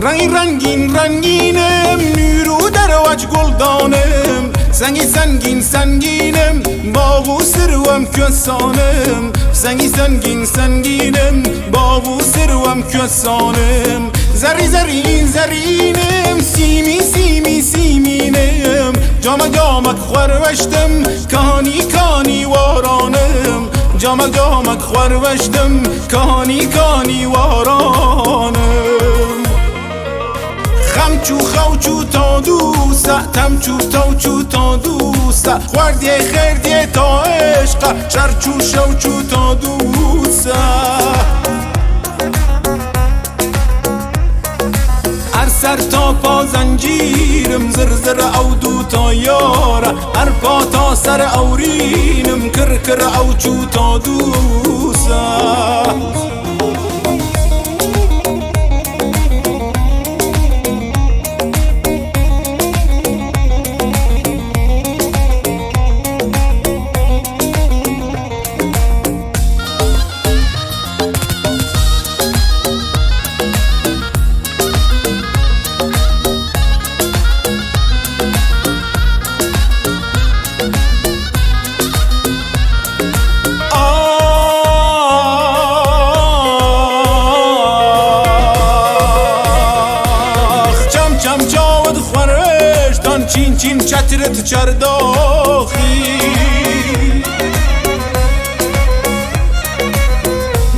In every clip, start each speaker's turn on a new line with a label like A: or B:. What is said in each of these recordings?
A: ڕەنگی ڕەنگین ڕەنگینم نور و دەرەوەج گوڵدانم سەنگی سەنگین سەنگینم باغ و سروەم کوێسانم سەنگی سەنگین سەنگینم باغ و سروەم کوێسانم زەڕی زەڕین زەڕینم سیمی سیمی سیمینم جامە جامەک خوەروەشتم کانی کانی وارانم جامە جامەک خوەروەشتم کانی کانی وارانم خەم چوو خەو چوو تا دووسە تەم چوو تەو چوو تا دووسە خواردێ خێردێ تا عشقە شەر چوو شەو چوو تا دووسە هەر سەر تا پا زەنجیرم زر زر ئەو دوو تا یارە هەر پا تا سەر ئەورینم کڕ کڕ ئەو چوو تا دووسە. ئاخ چەم چەم چاوت خوەرشتان چین چین چەترت چەرداخی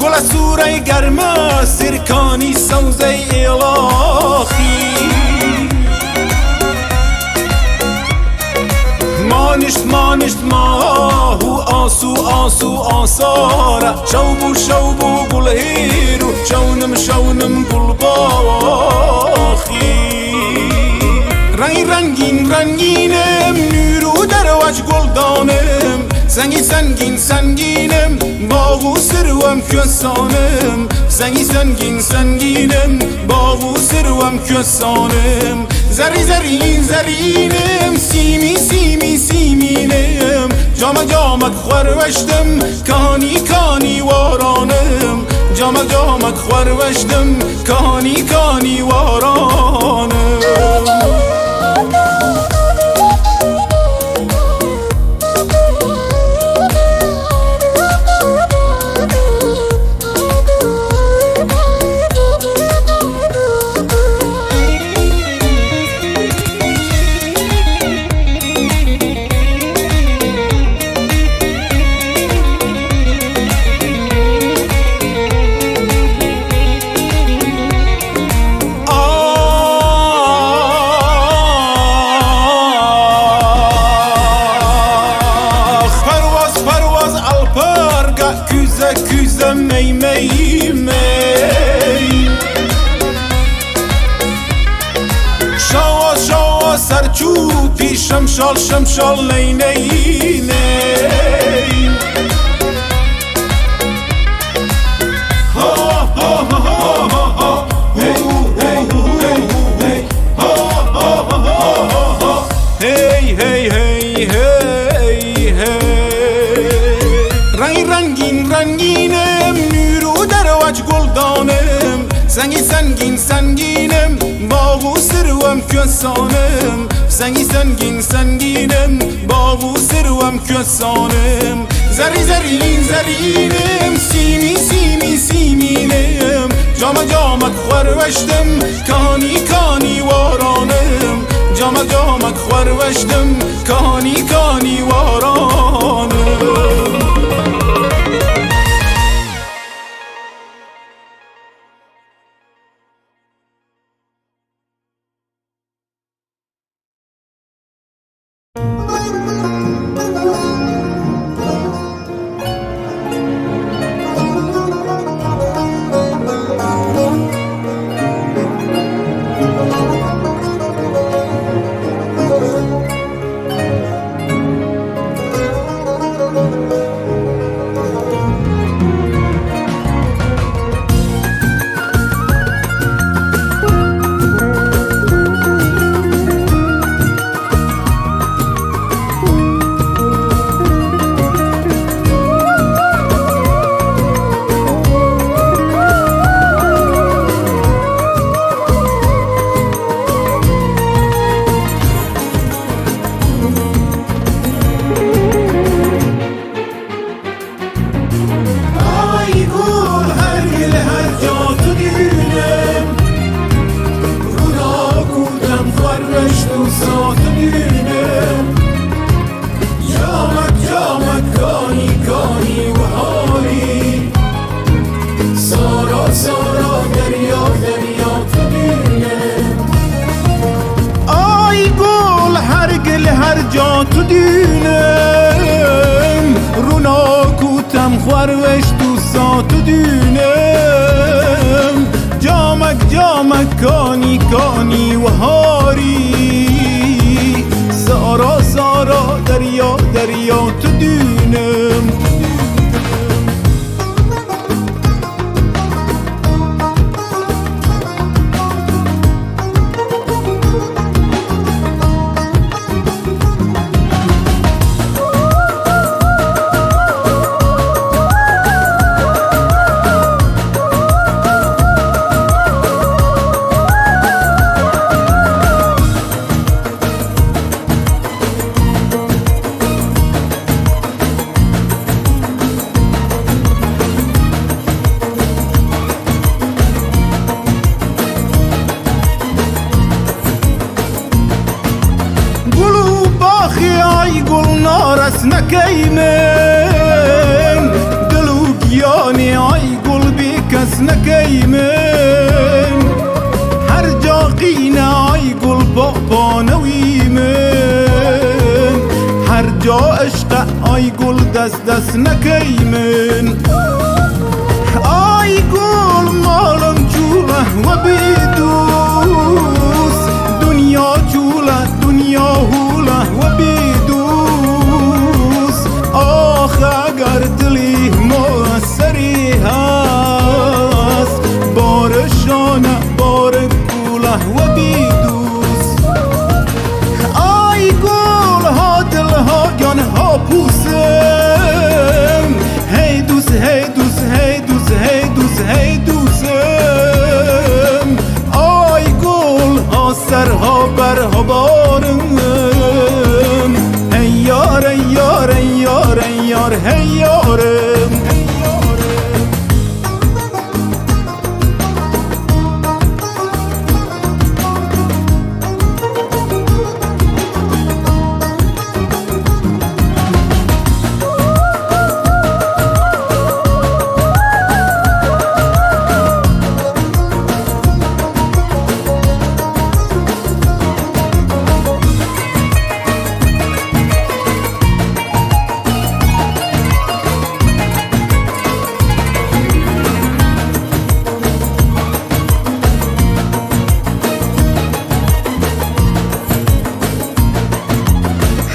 A: گوڵە سوورەی گەرمە سرکانی سەوزەی ئێڵاخی مانشت مانشت ماه و ئاسو ئاسو ئاسارە شەو بوو شەو بوو گوڵهێر و شەونم شەونم گوڵباخی ڕەنگی ڕەنگین ڕەنگینم نور و دەرەوەج گوڵدانم سەنگی سەنگین سەنگینم باغ و سروەم کوێسانم سەنگی سەنگین سەنگینم باغ و سروەم کوێسانم زەڕی زەڕین زەڕینم سیمی سیمی سیمینم جامە جامەک خوەروەشتم کانی کانی وارانم جامە جامەک خوەروەشتم کانی کانی وارانم. ئاخ پەرواز پەرواز ئەڵپەرگە کوزە کوزە مەی مەی مەی شاوە شاوە سەرچووپی شەمشاڵ شەمشاڵ نەی نەی نەی هەی هەی هەی هەی هەی ڕەنگی ڕەنگین ڕەنگینم نور و دەرەوەج گوڵدانم سەنگی سەنگین سەنگینم باغ و سروەم کوێسانم سەنگی سەنگین سەنگینم باغ و سروەم کوێسانم زەڕی زەڕین زەڕینم سیمی سیمی سیمینم جامە جامەک خوەروەشتم کانی کانی وارانم جامە جامەک خوەروەشتم کانی کانی وارانم. دینم، روناکوتم خوروش تو سات دینم. جامک جامک کانی کانی و هاری، سارا سارا دریا دریا تو دینم. نەکەی من دڵ و گیانی ئای گوڵ بێکەس نەکەی من، هەر جاقینە ئای گوڵ پاپانەوی من، هەر جا عشقە ئای گوڵ دەست دەست نەکەی من. ئای گوڵ ماڵم چووڵە وە بێ دووست، دنیا چووڵە دنیا هوڵە وە بێ دووست. آخ اگر دلی ما سری هست، بار شانه بار کوله و بی دوست. آی گل ها دل ها گان ها پوسم، هی دوست هی دوست هی دوست هی دوست هی دوستم. آی گل ها سرها برها بارم، ای یار ای یار ای یار ای یار هی یارم.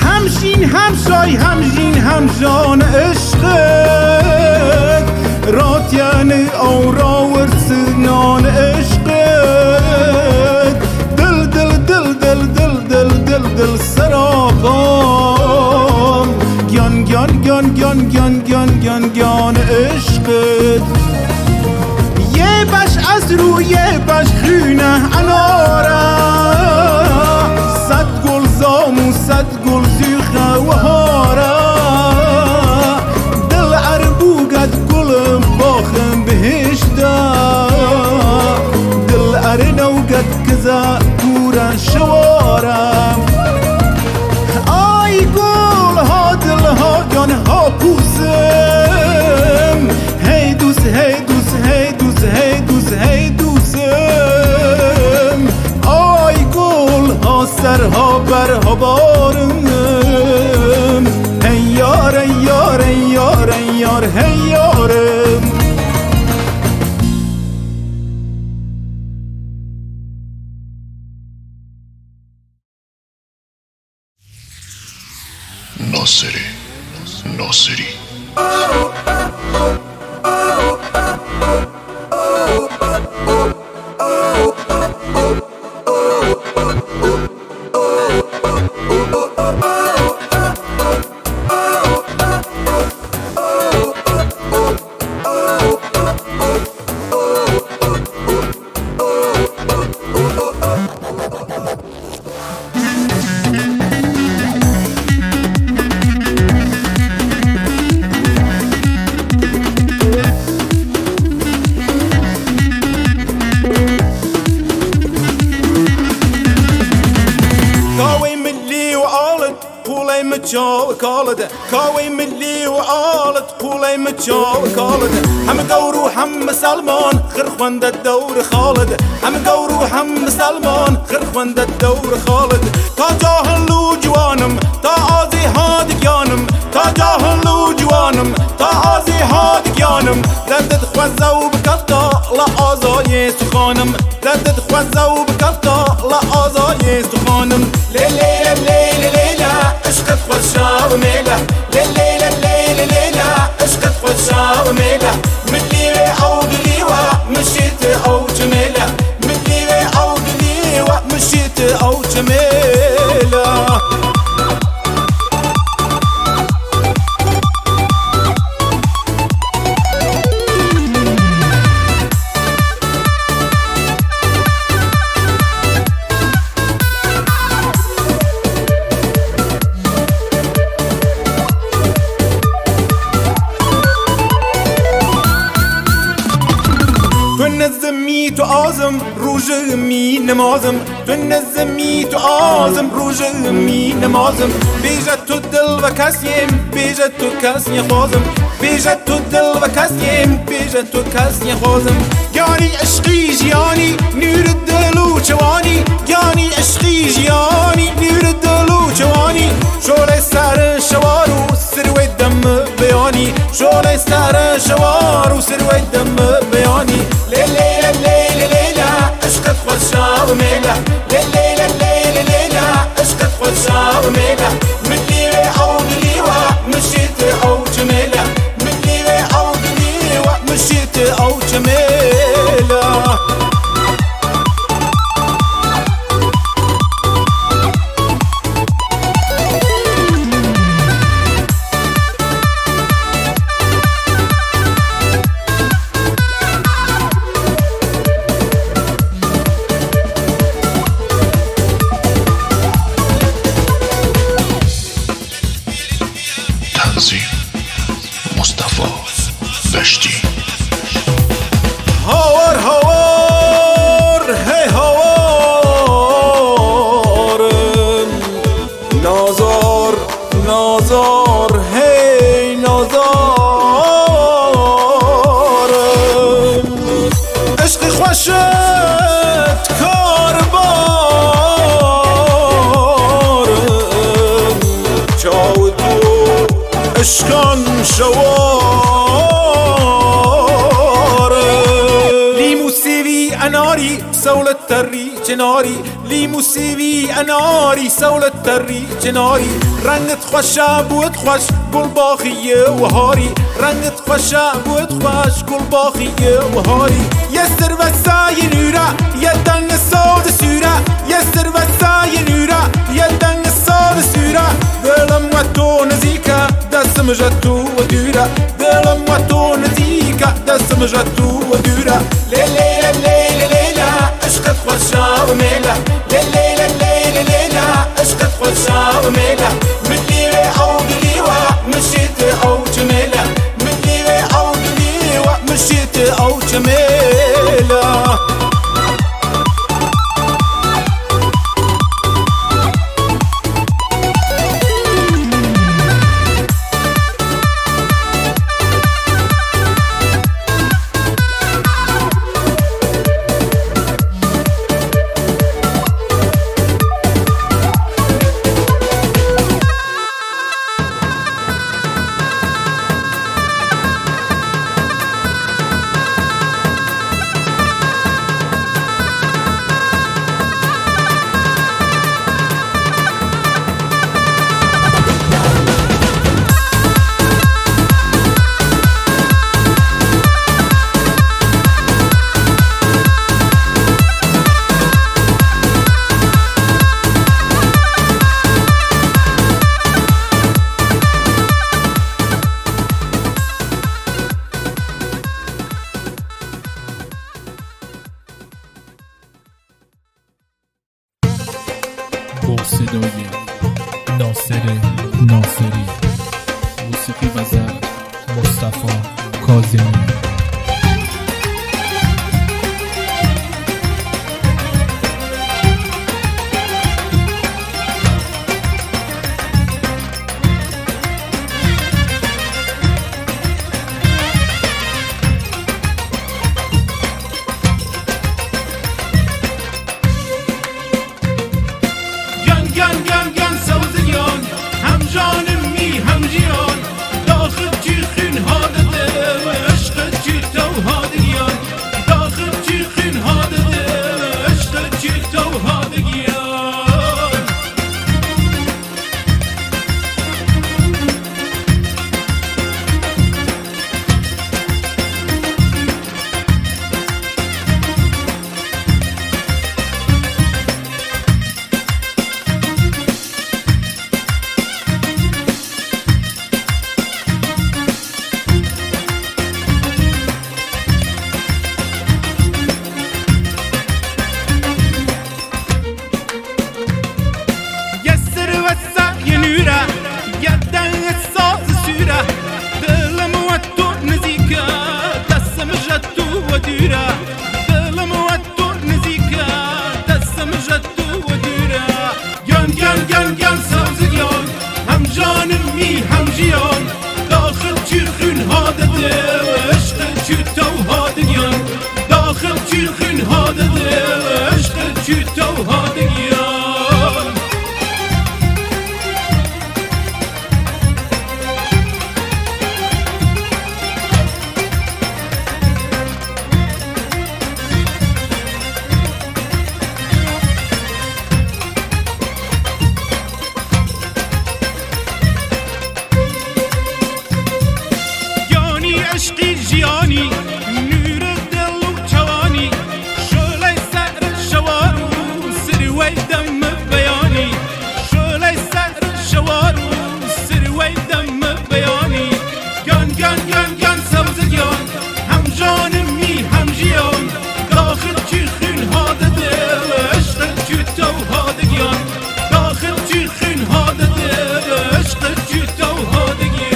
A: همشین همشای همژین همژان عشقت، راتیان اورا ورسنان عشقت. دل دل دل دل دل دل دل دل سراپام، گیان گیان گیان گیان گیان گیان گیان گیان عشقت. یه بش از روی بش خونه اناره، صد گل زامو صد گل زیخه و هاره. دل اربوگت گلم باخم بهشته، دل ارنوگت کزا کورا شواره. آی گل ها دل ها جان ها پوسم، هی دوست هی دوست هی دوست هی دوست هی دوستم. آی گل ها سرها برها بارم، ای یار ای یار ای یار ای یار هی یارم.
B: ناصری ناصری.
A: کاوی ملی و آلت قولی مچاو کالد، هم گور و هم مسلمان خرخوند الدور خالد، هم گور و هم مسلمان خرخوند الدور خالد. تا جاهل و جوانم تا آزی تا ئازی هات گیانم دەردت خوەزە و بکەفتا لە ئازای سوخانم دەردت خوەزە و بکەفتا لە ئازای سوخانم لێ لێلە لێلە لێلە عشقت خوەشا و مێلە لێ لێلە لێلە لێلە عشقت خوەشا و مێلە من لیوێ ئەو دلیوە مشیت ئەو جمێلە من لیوێ ئەو دلیوە مشیت ئەو جمێلە. تو نزمی تو آزم روژمی نمازم تو نزمی تو آزم روژمی نمازم بیجە تو دل و کەسیم بیجە تو کەس نیخوازم بیجە تو دل و کەسیم بیجە تو کەس نیخوازم گیانی عشقی ژیانی نور دل و چوانی گیانی عشقی ژیانی نور دل و چوانی شۆڵێ سەر شەوار و سروەی دەم بەیانی شۆڵێ سەر شەوار و سروەی دەم بەیانی لێ لێلە لێلە لێلە عشقت خوەشا و مێلە لێ لێلە لێلە لێلە عشقت خوەشا و مێلە من لیوێ ئەو دلیوە مشیت ئەو جمێلە من لیوێ ئەو دلیوە مشیت ئەو جمێلە.
B: تنظیم مصطفی دشتی.
A: هاوار هاوار هی هاوارم نازار نازار هی نازارم عشق خوشت کار بارم چاو تو عشقان شوارم لیمو سیوی اناری سولت تری چناری لیمو سیوی اناری سولت تری چناری رنگت خوشا بود خوش گل باخیه وهاری رنگت خوشا بود خوش گل باخیه وهاری یسر وسای نورا یدن سود سورا یسر وسای نورا یدن سود سورا دلم و تو نزیکە دەستم ژە تو وە دوورە دڵم وە تۆ نزیکە دەستم ژە تو وە دوورە لێ لێلە لێلە لێلە عشقت خوەشا و مێلە لێ لێلە لێلە لێلە عشقت خوەشا و مێلە من لیوێ ئەو دلیوە مشیت ئەو جمێلە من لیوێ ئەو دلیوە مشیت ئەو جمێلە.
C: با صدای ناصر ناصری، موسیقی و ضرب مصطفی کاظمی.
A: گن گن گن گن سوزیان هم جانم می هم جیان داخل چی خین ها گیان گیان سەوز گیان، هەم جانم می هەم ژیان. داخل چی خوین هادە دل، عشق چی تەو هادە گیان. داخل چی خوین هادە دل، عشق چی تەو هادە گیان. گیانی عشقی ژیانی، نور دڵ و چەوانی، شۆلەی سەر شەوار و سروەی دەم بەیانی. شۆلەی سەر شەوار و سروەی دەم بەیانی. گیان گیان گیان گیان سەوز گیان، هەم جانم می هەم ژیان. داخل چی خوین هادە دل، عشق چی تەو هادە گیان. داخل چی خوین هادە دل، عشق چی تەو هادە گیان.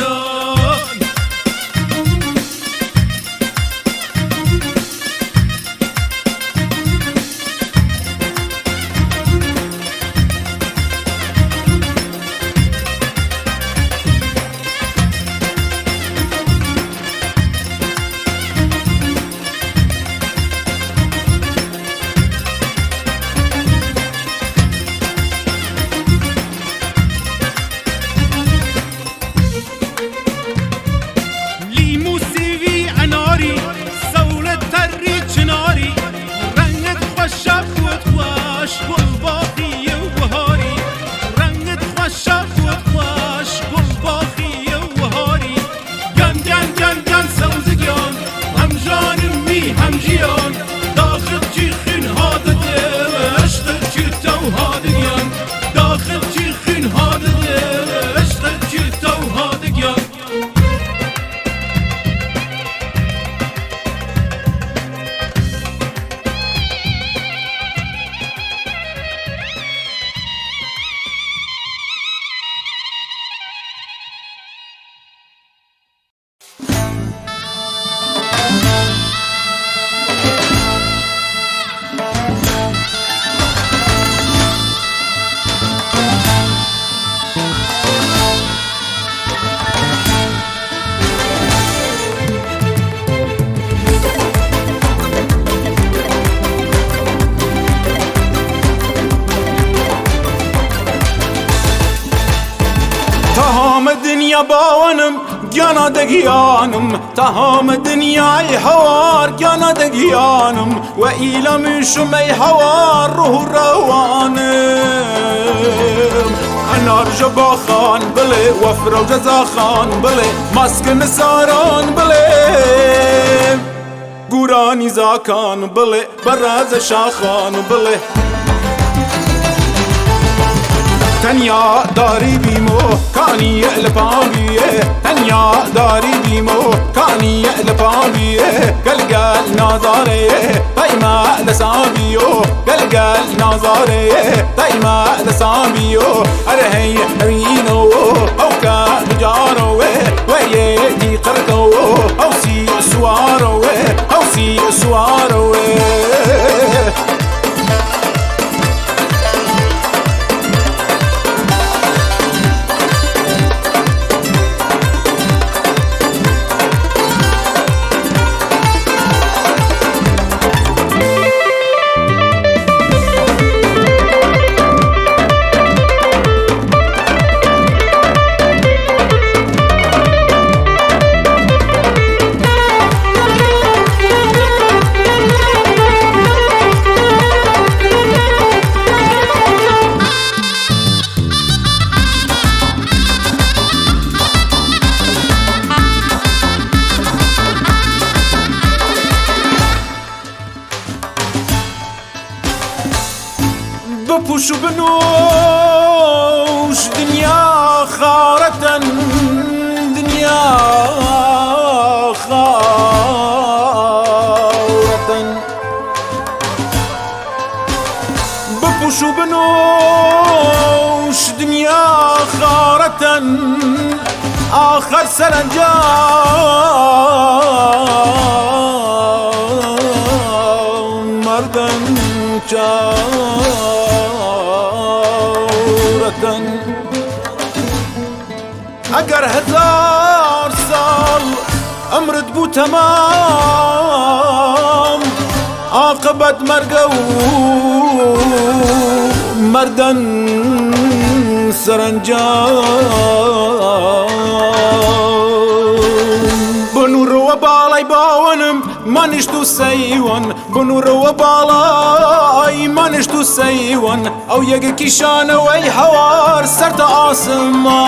A: لیمو سیوی ئەناری، سەولە تەڕی چناری، ڕەنگت خۆشە خۆت خۆش گوڵ باخیە و بەهاری. ڕەنگت خۆشە خۆت خۆش گوڵ باخیە و بەهاری. گیان گیان گیان گیان سەوز گیان، هەم ژانم می هەم ژیان. داخل چی خوین هادە دل، عشق چی تەو هادە گیان. داخل چی خوین هادە دل، عشق چی تەو هادە گیان. تەهام دنیا باوەنم گیانە دەگیانم، تەهام دنیای هەوار گیانە دەگیانم. وە ئیلەمیشم ئەی هەوار ڕوح و ڕەوانم. ئەنار ژە باخان بڵێ، وەفرە و جەزاخان بڵێ، ماسک نساران بڵێ، گورانی زاکان بڵێ، بەڕازە شاخان بڵێ. تەنیا داری بیمۆ کانی لە پاویێ، تەنیا داری بیمۆ کانی لە پاویێ. گەلگەل نازارێ دایما لە ساویۆ، گەلگەل نازارێ دایما لە ساویۆ. ئەرە هەی هەوینەوە ئەو کە بجارەوە، وەیەتی قڕکەوە ئەو سی سوارەوە، ئەو سی سوارەوە. بپوش و بنوش دنیا خارەتەن، دنیا خارەتەن. بپوش و بنوش دنیا خارەتەن، آخر سەرەنجام مردن چارەتەن. ئەگەر 1000 ساڵ عەمرت بوو تەمام، عاقبەت مەرگە و مردن سەرەنجام. بنوڕەوە باڵای باوەنم مانیشت و سەیوان، بنوڕەوە باڵای مانیشت و سەیوان، ئەو یەکە کیشانەوەی هەوار سەرتە ئاسمان.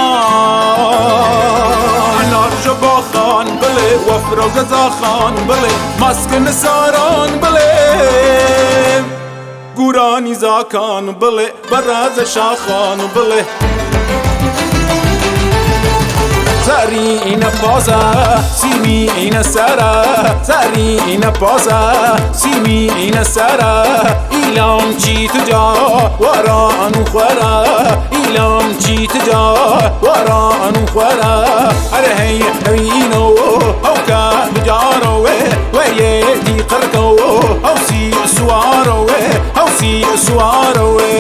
A: ئەنارژە باخان بڵێ، وەفرە و گەزاخان بڵێ، ماسکە نساران بڵێ، گورانی زاکان بڵێ، بەڕازە شاخان بڵێ. زەرینە پازە سیمینە سەرە، زەرینە پازە سیمینە سەرە، ئیلام چی تجا واران و خوەرە، ئیلام چی تجا واران و خوەرە. ئەرێ هەی هەوینۆ ئەوکە بجارەوێ، وەیەتی قڕکەوە ئەوسی سوارەوێ، ئەوسی سوارەوێ.